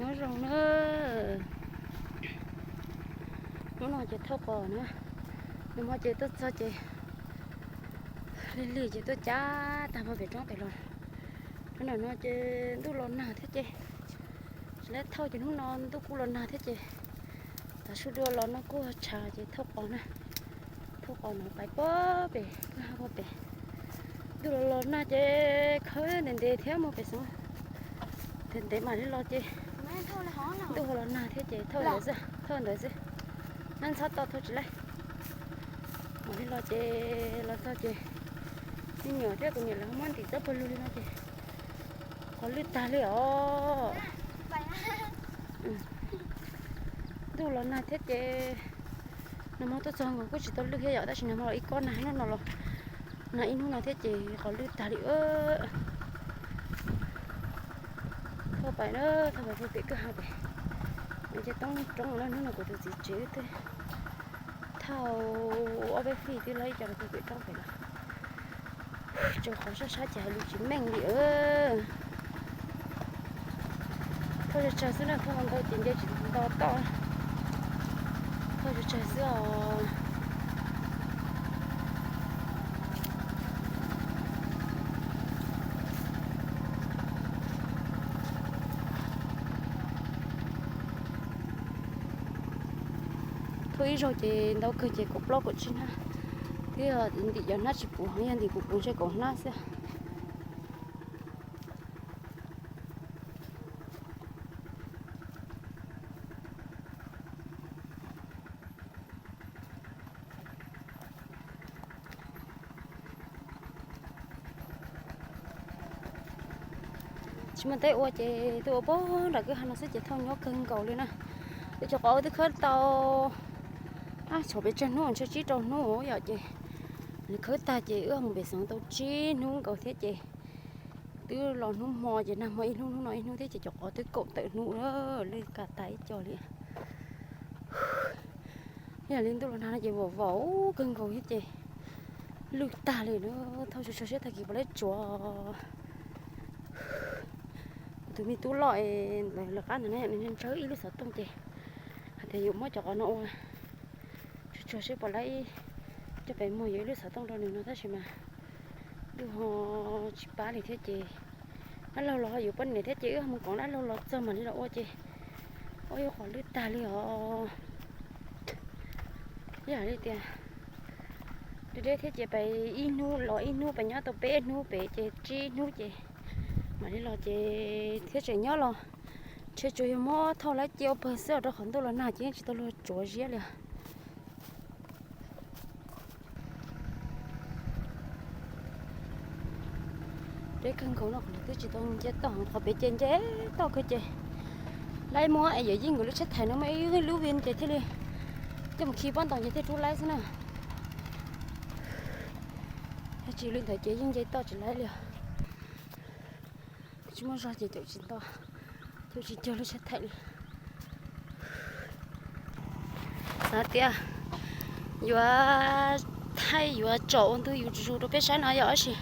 Nyob zoo na. Hnub no ces thauj qos na. Nag hmo ces tuaj txog ces lig lig ces tuaj cab tag nrho pem roob pem los. Hnub no ces ntuj los nag thiab ces tsis lab thauj ces hnub no ntuj kuj los nag thiab ces tav su dua los noj kuj tshav ces thauj qos na. Thauj qos no pais puag pem kwj ha puag pem. Ntuj los los nag ces khawb ntev ntev thiab mus pem xeev. Ntev ntev mam li los ces ntuj ho los nag thiab ces thauj ntawd xwb, thauj ntawd xwb. Nab ntxhab toj thauj tsis laib. Mam li los ces los txog ces me nyuam thiab kuv niam lawv muab ntim txoj pawg lug li no ces qhov lwj tag li os. Ntuj los nag thiab ces nag hmo tuaj txog nkaus kuj tsis tau lwj thiab yom, tab sis nag hmo los ib kob nag hnub no los nag ib hnub no thiab ces qhov lwj tag li. Thauj pais na, thauj pais puag pem kwj ha pem. Ces toob roob no hnub no kuv tus txiv tsev wb twb thauj ob peb fij twb laib ib co rau puag pem roob pem lawm. Tsuas qhov sab sab ces hais lus tsis meej li. Thauj tsawg tsawg xwb na, thauj ntau ntau ces nce tsis nto toj. Thauj tsawg tsawg xwb os. Thauj ib zaug ces ntau kawg ces kaum plaub kaum tsib hnab. Twb yog ntim cov hnab tsis puv, yog ntim puv puv ntshe kaum hnab xwb. Tsis muaj teb ua ces tuaj ua puag nram kwj ha no xwb ces thauj nyuaj kawg nkaus li na. Wb cov qos twb khawb tau, txhom pes tsawg hnub, ntshe tsib rau hnub yom, ces nws khawb tag ces wb mus pem xeev tau tsib hnub nkaus thiab ces twb los hnub hmo ces nag hmo ib hnub hnub no ib hnub thiab ces cov qos twb kaum tawm hnub lawm, lwj kaj tag ib co li. Yam li ntuj los nag no ces vam vam kawg nkaus thiab ces lwj tag li na. Thauj tsuag tsuag seb tag kis puas laib tsuav. Kuv tus me tub loj lawv qab ntawd na, nws ntshaw ib lub xov tooj ces hais tias yuav muab cov qos no ua tsuag tsuag seb puas laib coj pem muag yuav ib lub xov tooj rau nws no tab sis mas ntuj ho tsis pab li thiab ces dab laug los ho yuav poj niam thiab ces wb mus koom dab laug los txog mam li los ua ces ua ib qos lwj tag li os. Yam li tias deb deb thiab ces pem ib hnub los ib hnub, pem nyob tau peb hnub pem ces tsib hnub ces mam li los ces thiab tseem nyob los ntshe tsuas yog muab thauj laib cia ua pawg xwb os, rau qhov ntuj los nag ces yeej tsis tau luag tsuav ziab li os. Deb kawg nkaus no, qhov twb tsis tau nce toj, qhov pem ces nce toj kawg ces laib muab es yuav yeej nkawd lub tsheb thais no muaj ib lub vin ces thiaj li coj mus khi pob ntoos ces thiaj rub laib xwb na. Yog tsis li ntawd ces yeej nce toj tsis laib li os. Tsis muaj zog ces caum tsis nto, caum tsis cuag lub tsheb thais li. Xav tias yuav thaij yuav tsom ua ntu zus rau peb saib no yom, tab sis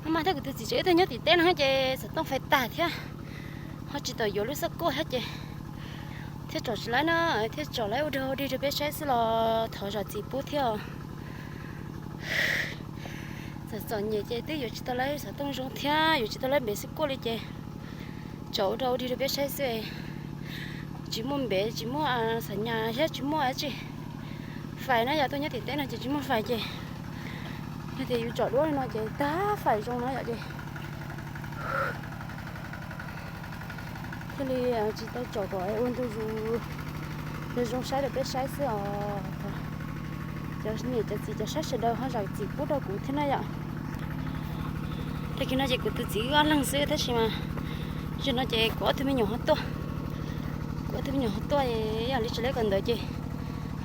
maj maj thiab, kuv tus txiv tsev twb nyob tim teb no ces xov tooj fais tag thiab, ho tsis tau yuav lub xab kuaj thiab ces thiaj tsom tsis laib na, thiaj tsom laib ua dog ua dig rau peb saib xwb los thov zam txim pub thiab os. Txom txom nyem ces twb yuav tsis tau laib xov tooj zoo thiab yuav tsis tau laib npev xab kuaj li ces tsom ua dog ua dig rau peb saib xwb. Tsis muaj npev tsis muaj xam nyas thiab tsis muaj dab tsi fais na, yog tuaj nyob tim teb no ces tsis muaj fais ces yog tias yus tsom duab li no ces tag fais zoo na yom ces thiaj li tsis tau tsom kom ua ntu zus zoo saib rau peb saib xwb os. Cov niam cov txiv cov saib sawv daws ho zam txim pub rau kuv thiab na yom. Tag kis no ces kuv tus txiv wb ob leeg xwb tab sis mas zaum no ces kuv ob tug me nyuam ho tuaj. Kuv ob tug me nyuam ho tuaj, yam li tsis laib kom ntawd ces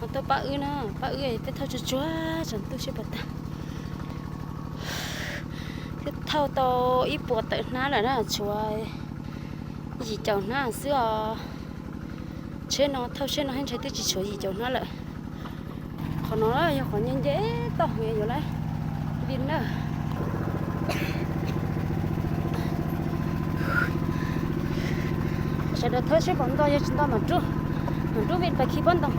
ho tuaj pab wb na, pab wb peb thauj tsuag tsuag tsaus ntuj seb puas tag. Twb thauj tau ib puas tawm hnab lawm na, tshuav yim caum hnab xwb os. Tsheb no thauj tsheb no thiab ntshai twb tsis tshuav yim caum hnab lawm. Qhov no yog qhov nce nce toj heev yuav laib vin na. Rau thawb seb puas nto, yog tsis nto mam rub, mam rub vij pais khi pob ntoo.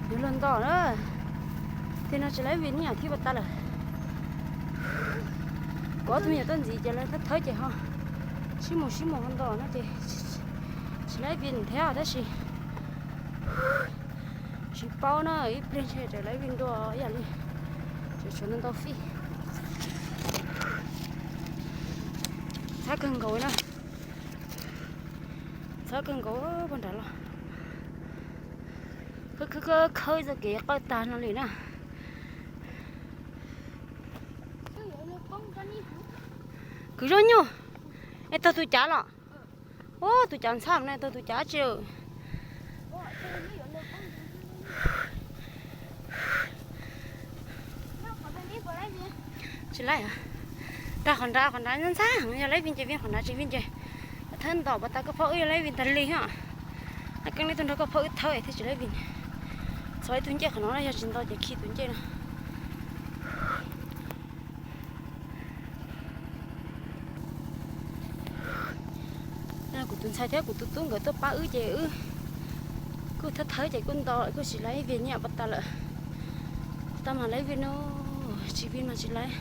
Yuav luag nto na, tej no tsis laib vij niam thiab pas tas lawm. Kuv ob tug me nyuam tuaj ntxiv ces lawv thawb thawb ces ho sib mus sib mus ho nto no ces tsis laib vij thiab tab sis tsis paub na, ib pliag ntshe tseem laib vij dua ib yam li, tseem tshuav ntau ntau fij. Txhab kawg nkaus na, txhab kawg nkaus puag nrad los. Khawb khawb khawb txoj kev qawj tag no li na. Kwv Zab Nyuj, es tag tus cav los? Ua tus cav ntxhab no tag tus cav tsi. Tsis laib, tag qhov nrad, qhov nrad ntxhab ntxhab, yog laib vij ces vij, qhov nrad tsis vij ces thawb nto pas tas koj phob wb yog laib vij tag li os. Keeb li tuaj nrog koj phob wb thawb thiaj tsis laib vij. Txhob ib tug ncej qhov no na, yog tsis nto ces khi tus ncej no. Kuv tus ntxhais thiab kuv tus tub nkawd tuaj pab wb ces wb kuj thawb thawb ces kuj nto, kuj tsis laib vij nyiaj pas tas lawm. Tau mas laib vij no, tsis vij mas tsis laib.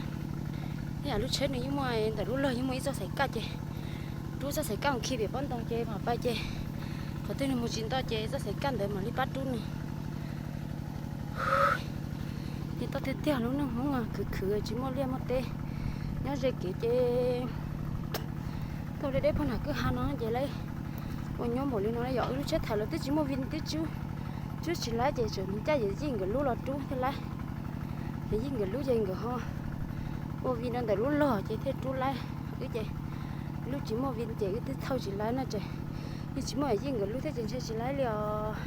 Ib yam lub tsheb nws yeej muaj, ntawm lub log yeej muaj ib txoj xaim kaj ces rub txoj xaim kaj mus khi pem pob ntoo ces mam pais ces qhov twg nws mus tsis nto ces txoj xaim kaj ntawd mam li pab rub nws. Ces tau tiag tiag lub neej Hmoob khwv khwv tsis muaj liaj muaj teb, nyob ze kev ces tuaj deb deb puag nram kwj ha no ces lawv ua nyuaj npaum li no yom. Wb lub tsheb thaiv los twb tsis muaj vij twb tswb, tswb tsis laib ces tseem mus caij yawm yij nkawd lub los rub thiaj laib. Yawm yij nkawd lub ces nkawd ho ua vij rau ntawm lub log ces thiaj rub laib. Wb ces lub tsis muaj vij ces wb twb thauj tsis laib no ces yeej tsis muaj yawm yij nkawd lub thiab ces ntshe tsis laib li os.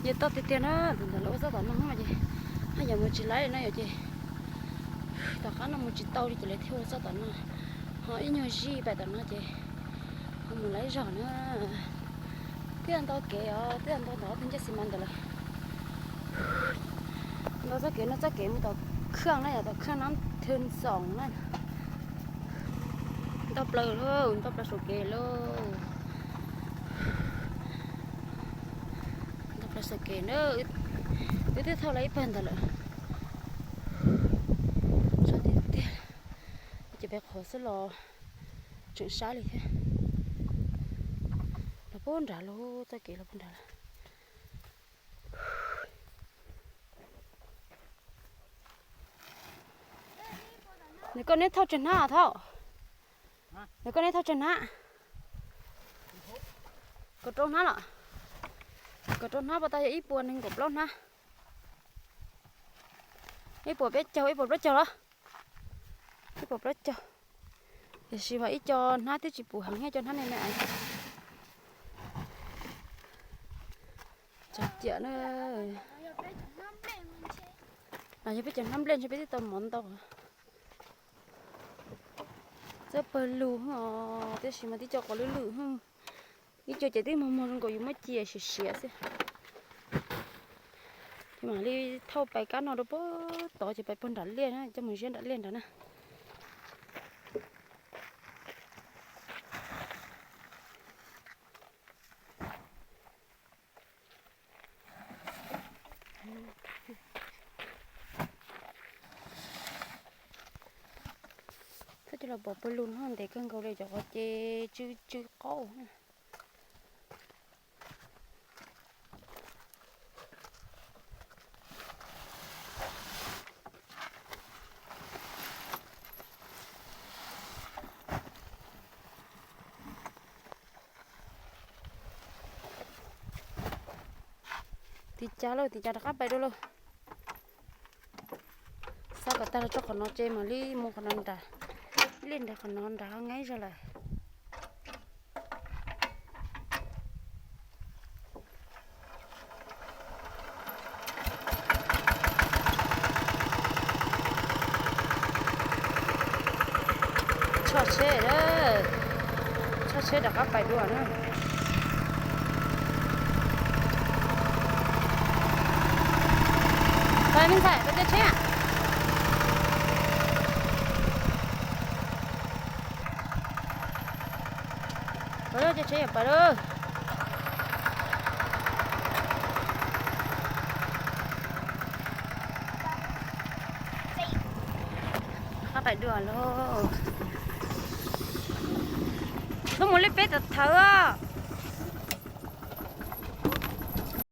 Yog tau tiag tiag na, tus ntawd lawv ua txoj tom no ces haj yam mus tsis laib li no yom ces tom qab no mus tsis tau li ces lawv thiaj ua txoj tom no. Ho ib nyuag zij pais tom no ces ho mus laib zog na. Twb ntau kev os, twb ntau ntawm ob tug ncej xis mas ntawd lawm. Ntau txoj kev no txoj kev mus tom khaj na, yog tom khaj no thw xoom na. Ntau plaws lauj, ntau plaws saum kev lauj. Ntau plaws saum kev na, wb twb thauj lawv ib pawg ntawd lawm. Tso tiag tiag, ces peb qhov xwb los tseem sab li thiab. Los puag nrad lauj, txoj kev los puag nrad lawm. Nws koj neb thauj tsawg hnab thauj? Nws koj neb thauj tsawg hnab? Kaum rau hnab los? Kaum rau hnab pas tas yog ib puas nees nkaum plaub hnab. Ib puas peb caug, ib puas plaub caug los? Ib puas plaub caug. Tiam sis mas ib co hnab twb tsis pum heev thiab, co hnab me me. Tso ciam na. Yog peb cov hnab nplej ntshe peb twb tau mov ntau. Txawj pawg lug os, tiam sis mas tib co quav lwj lwj. Ib co ces twb muag muag zoo nkaus yus muab cia siav siav xwb. Ces mam li thauj pais kab no rau puag tod ces pais puag nram liaj na, coj mus ziab nram liaj nrad na. Txhob coj los pov pawg lug no ntev kawg nkaus li, cov qhov ces tsw tsw qaub. Tiv cas lauj, tiv cas rov qab pais dua lauj. Xav kom tag los tso qhov no ces mam li mus qhov no nrad, ib li nrad qhov no nrad nqaij zog lawm. Tshoj tsheb, tshoj tsheb rov qab pais dua na. Me ntxhais, peb caij tsheb. Pab caij tsheb yom, pab lawm. Qab pais dua lauj. Tuaj mus lej peb tawm thawv os.